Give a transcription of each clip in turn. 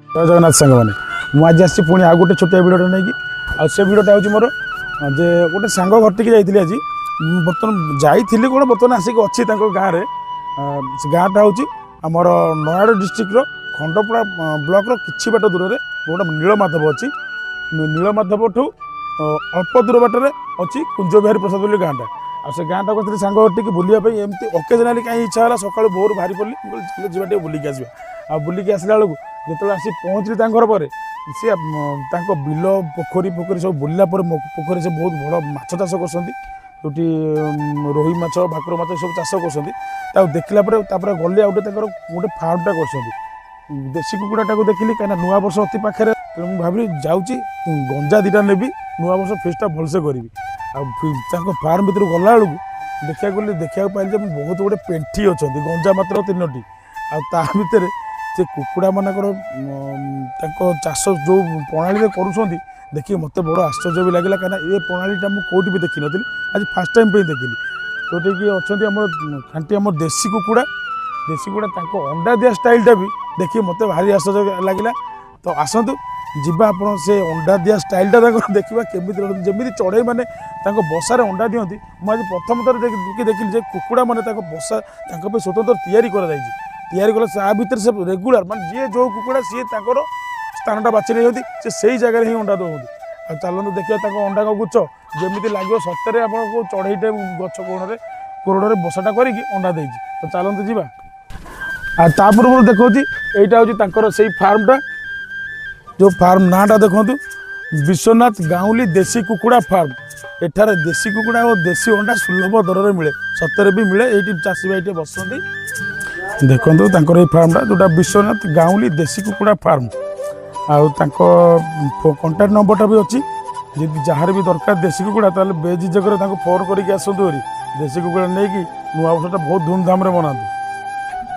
ଜୟ ଜଗନ୍ନାଥ ସାଙ୍ଗମାନେ। ମୁଁ ଆଜି ଆସିଛି ପୁଣି ଆଉ ଗୋଟେ ଛୋଟିଆ ଭିଡ଼ିଓଟା ନେଇକି। ଆଉ ସେ ଭିଡ଼ିଓଟା ହେଉଛି ମୋର ଯେ ଗୋଟେ ସାଙ୍ଗ ଘରଟିକି ଯାଇଥିଲି ଆଜି। ମୁଁ ବର୍ତ୍ତମାନ ଯାଇଥିଲି କ'ଣ, ବର୍ତ୍ତମାନ ଆସିକି ଅଛି ତାଙ୍କ ଗାଁରେ। ସେ ଗାଁଟା ହେଉଛି ଆମର ନୟାଗଡ଼ ଡିଷ୍ଟ୍ରିକ୍ଟର ଖଣ୍ଡପଡ଼ା ବ୍ଲକର କିଛି ବାଟ ଦୂରରେ ଗୋଟେ ନୀଳମାଧବ ଅଛି। ନୀଳମାଧବଠୁ ଅଳ୍ପ ଦୂର ବାଟରେ ଅଛି କୁଞ୍ଜବିହାରୀ ପ୍ରସାଦ ବୋଲି ଗାଁଟା। ଆଉ ସେ ଗାଁଟାକୁ ଆସିଥିଲି ସାଙ୍ଗ ଘରଟିକି ବୁଲିବା ପାଇଁ। ଏମିତି ଅକେଜନାଲି କାହିଁ ଇଚ୍ଛା ହେଲା, ସକାଳୁ ଭୋରୁ ବାହାରି ପଡ଼ିଲି। ମୁଁ କହିଲି, ଚାଲ ଯିବା, ଟିକେ ବୁଲିକି ଆସିବା। ଆଉ ବୁଲିକି ଆସିଲା ବେଳକୁ ଯେତେବେଳେ ଆସି ପହଞ୍ଚିଲି ତାଙ୍କ ଘର ପରେ, ସିଏ ତାଙ୍କ ବିଲ, ପୋଖରୀ ପୋଖରୀ ସବୁ ବୁଲିଲା ପରେ, ପୋଖରୀ ସେ ବହୁତ ବଡ଼ ମାଛ ଚାଷ କରୁଛନ୍ତି, ଯେଉଁଠି ରୋହି ମାଛ, ଭାକୁର ମାଛ ସବୁ ଚାଷ କରୁଛନ୍ତି। ତାକୁ ଦେଖିଲା ପରେ ତାପରେ ଗଲି ଆଉ ଗୋଟେ ତାଙ୍କର ଗୋଟେ ଫାର୍ମଟା କରୁଛନ୍ତି ଦେଶୀ କୁକୁଡ଼ାଟାକୁ ଦେଖିଲି, କାହିଁକିନା ନୂଆ ବର୍ଷ ଅତି ପାଖରେ। ତେଣୁ ମୁଁ ଭାବିଲି ଯାଉଛି, ଗଞ୍ଜା ଦୁଇଟା ନେବି, ନୂଆ ବର୍ଷ ଫିଷ୍ଟଟା ଭଲସେ କରିବି। ଆଉ ତାଙ୍କ ଫାର୍ମ ଭିତରକୁ ଗଲାବେଳକୁ ଦେଖିବାକୁ ଗଲି, ଦେଖିବାକୁ ପାଇଲି ଯେ ମୁଁ ବହୁତ ଗୋଟେ ପେଣ୍ଠି ଅଛନ୍ତି, ଗଞ୍ଜା ମାତ୍ର ତିନୋଟି। ଆଉ ତା ଭିତରେ ସେ କୁକୁଡ଼ାମାନଙ୍କର ତାଙ୍କ ଚାଷ ଯେଉଁ ପ୍ରଣାଳୀରେ କରୁଛନ୍ତି, ଦେଖିକି ମୋତେ ବଡ଼ ଆଶ୍ଚର୍ଯ୍ୟ ବି ଲାଗିଲା, କାହିଁକିନା ଏ ପ୍ରଣାଳୀଟା ମୁଁ କେଉଁଠି ବି ଦେଖିନଥିଲି, ଆଜି ଫାର୍ଷ୍ଟ ଟାଇମ୍ ପାଇଁ ଦେଖିଲି। ଯେଉଁଠିକି ଅଛନ୍ତି ଆମର ଖାଣ୍ଟି ଆମର ଦେଶୀ କୁକୁଡ଼ା, ଦେଶୀ କୁକୁଡ଼ା ତାଙ୍କ ଅଣ୍ଡା ଦିଆ ଷ୍ଟାଇଲଟା ବି ଦେଖିକି ମୋତେ ଭାରି ଆଶ୍ଚର୍ଯ୍ୟ ଲାଗିଲା। ତ ଆସନ୍ତୁ ଯିବା, ଆପଣ ସେ ଅଣ୍ଡା ଦିଆ ଷ୍ଟାଇଲଟା ତାଙ୍କର ଦେଖିବା କେମିତି ରହନ୍ତି। ଯେମିତି ଚଢ଼େଇ ମାନେ ତାଙ୍କ ବସାରେ ଅଣ୍ଡା ଦିଅନ୍ତି, ମୁଁ ଆଜି ପ୍ରଥମ ଥର ଦେଖିଲି ଯେ କୁକୁଡ଼ାମାନେ ତାଙ୍କ ବସା ତାଙ୍କ ପାଇଁ ସ୍ୱତନ୍ତ୍ର ତିଆରି କରାଯାଇଛି। ତିଆରି କଲେ ତା ଭିତରେ ସେ ରେଗୁଲାର, ମାନେ ଯିଏ ଯେଉଁ କୁକୁଡ଼ା ସିଏ ତାଙ୍କର ସ୍ଥାନଟା ବାଛି ନେଇଯାନ୍ତି, ସେ ସେଇ ଜାଗାରେ ହିଁ ଅଣ୍ଡା ଦେଉଛନ୍ତି। ଆଉ ଚାଲନ୍ତୁ ଦେଖିବା ତାଙ୍କ ଅଣ୍ଡାଙ୍କ ଗୁଚ୍ଛ, ଯେମିତି ଲାଗିବ ସତରେ ଆପଣଙ୍କୁ ଚଢ଼େଇଟେ ଗଛ କୋଣରେ କୋରଡ଼ରେ ବସାଟା କରିକି ଅଣ୍ଡା ଦେଇଛି। ତ ଚାଲନ୍ତୁ ଯିବା। ଆଉ ତା ପୂର୍ବରୁ ଦେଖାଉଛି, ଏଇଟା ହେଉଛି ତାଙ୍କର ସେଇ ଫାର୍ମଟା। ଯେଉଁ ଫାର୍ମ ନାଁଟା ଦେଖନ୍ତୁ, ବିଶ୍ୱନାଥ ଗାଉଁଲି ଦେଶୀ କୁକୁଡ଼ା ଫାର୍ମ। ଏଠାରେ ଦେଶୀ କୁକୁଡ଼ା ଓ ଦେଶୀ ଅଣ୍ଡା ସୁଲଭ ଦରରେ ମିଳେ। ସତରେ ବି ମିଳେ। ଏଇଠି ଚାଷୀ ଭାଇ ଟିକେ ବସନ୍ତି। ଦେଖନ୍ତୁ ତାଙ୍କର ଏଇ ଫାର୍ମଟା, ଯେଉଁଟା ବିଶ୍ୱନାଥ ଗାଉଁଲି ଦେଶୀ କୁକୁଡ଼ା ଫାର୍ମ। ଆଉ ତାଙ୍କ କଣ୍ଟାକ୍ଟ ନମ୍ବରଟା ବି ଅଛି। ଯଦି ଯାହାର ବି ଦରକାର ଦେଶୀ କୁକୁଡ଼ା, ତାହେଲେ ବେଝିଝକରେ ତାଙ୍କୁ ଫୋନ୍ କରିକି ଆସନ୍ତୁ ହେରି, ଦେଶୀ କୁକୁଡ଼ା ନେଇକି ନୂଆ ବର୍ଷଟା ବହୁତ ଧୁମଧାମରେ ମନାନ୍ତୁ।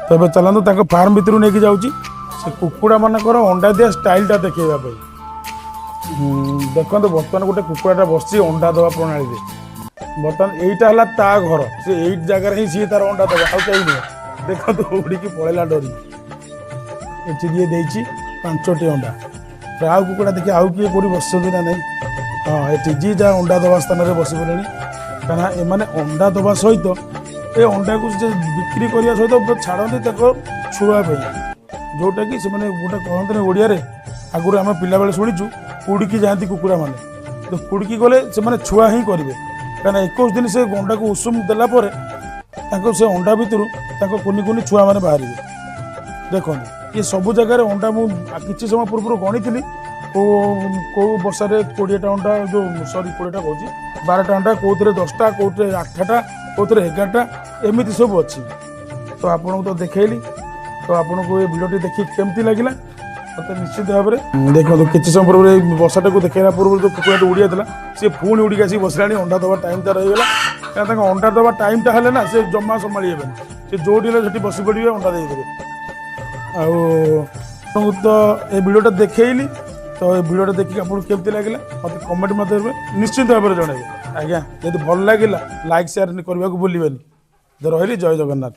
ତ ଏବେ ଚାଲନ୍ତୁ, ତାଙ୍କ ଫାର୍ମ ଭିତରକୁ ନେଇକି ଯାଉଛି ସେ କୁକୁଡ଼ାମାନଙ୍କର ଅଣ୍ଡା ଦିଆ ଷ୍ଟାଇଲଟା ଦେଖେଇବା ପାଇଁ। ଦେଖନ୍ତୁ, ବର୍ତ୍ତମାନ ଗୋଟେ କୁକୁଡ଼ାଟା ବସିଛି ଅଣ୍ଡା ଦେବା ପ୍ରଣାଳୀରେ। ବର୍ତ୍ତମାନ ଏଇଟା ହେଲା ତା ଘର। ସେ ଏଇ ଜାଗାରେ ହିଁ ସିଏ ତାର ଅଣ୍ଡା ଦେବ, ଆଉ କେହି ନୁହେଁ। ଦେଖନ୍ତୁ, ଉଡ଼ିକି ପଳେଇଲା ଡରି। ଏଠି ଯିଏ ଦେଇଛି ପାଞ୍ଚଟି ଅଣ୍ଡା। ତ ଆଉ କୁକୁଡ଼ା ଦେଖି ଆଉ କିଏ କୋଉଠି ବସିଛନ୍ତି ନା ନାହିଁ। ହଁ, ଏଠି ଯିଏ ଯାହା ଅଣ୍ଡା ଦେବା ସ୍ଥାନରେ ବସି ପଡ଼ିଲେଣି, କାହିଁକିନା ଏମାନେ ଅଣ୍ଡା ଦେବା ସହିତ ଏ ଅଣ୍ଡାକୁ ସେ ବିକ୍ରି କରିବା ସହିତ ଛାଡ଼ନ୍ତି ତାଙ୍କ ଛୁଆ ପାଇଁ, ଯେଉଁଟାକି ସେମାନେ ଗୋଟେ କହନ୍ତିନି ଓଡ଼ିଆରେ, ଆଗରୁ ଆମେ ପିଲାବେଳେ ଶୁଣିଛୁ, କୁଡ଼ିକି ଯାଆନ୍ତି କୁକୁଡ଼ାମାନେ। ତ କୁଡ଼ିକି ଗଲେ ସେମାନେ ଛୁଆ ହିଁ କରିବେ, କାହିଁକିନା 21 ଦିନ ସେ ଅଣ୍ଡାକୁ ଉଷୁମ ଦେଲା ପରେ ତାଙ୍କ ସେ ଅଣ୍ଡା ଭିତରୁ ତାଙ୍କ କୁନି କୁନି ଛୁଆମାନେ ବାହାରିବେ। ଦେଖନ୍ତୁ, ଇଏ ସବୁ ଜାଗାରେ ଅଣ୍ଡା। ମୁଁ କିଛି ସମୟ ପୂର୍ବରୁ ଗଣିଥିଲି, କେଉଁ କେଉଁ ବସାରେ 20ଟା ଅଣ୍ଡା, ଯେଉଁ ସରି, 20ଟା କହୁଛି, 12ଟା ଅଣ୍ଡା, କେଉଁଥିରେ 10ଟା, କେଉଁଥିରେ 8ଟା, କେଉଁଥିରେ 11ଟା, ଏମିତି ସବୁ ଅଛି। ତ ଆପଣଙ୍କୁ ତ ଦେଖେଇଲି। ତ ଆପଣଙ୍କୁ ଏ ଭିଡ଼ିଓଟି ଦେଖି କେମିତି ଲାଗିଲା ମୋତେ ନିଶ୍ଚିତ ଭାବରେ ଦେଖନ୍ତୁ। କିଛି ସମୟ ପୂର୍ବରୁ ଏଇ ବସାଟାକୁ ଦେଖେଇଲା ପୂର୍ବରୁ ଯେଉଁ କୁକୁଡ଼ାଟି ଉଡ଼ି ଯାଇଥିଲା, ସିଏ ପୁଣି ଉଡ଼ିକି ଆସିକି ବସିଲାଣି। ଅଣ୍ଡା ଦେବା ଟାଇମ୍ ତାର ହେଇଗଲା, କାରଣ ତାଙ୍କ ଅଣ୍ଡା ଦେବା ଟାଇମ୍ଟା ହେଲେ ନା ସେ ଜମା ସମ୍ଭାଳି ହେବେନି। ସେ ଯେଉଁଠି ହେଲେ ସେଠି ବସି ପଡ଼ିବେ, ଅଣ୍ଡା ଦେଇଦେବେ। ଆଉ ଆପଣଙ୍କୁ ତ ଏ ଭିଡ଼ିଓଟା ଦେଖେଇଲି। ତ ଏ ଭିଡ଼ିଓଟା ଦେଖିକି ଆପଣଙ୍କୁ କେମିତି ଲାଗିଲା ମୋତେ କମେଣ୍ଟ ମାଧ୍ୟମରେ ନିଶ୍ଚିତ ଭାବରେ ଜଣାଇବେ ଆଜ୍ଞା। ଯଦି ଭଲ ଲାଗିଲା, ଲାଇକ୍ ସେୟାର କରିବାକୁ ଭୁଲିବେନି। ତ ରହିଲି, ଜୟ ଜଗନ୍ନାଥ।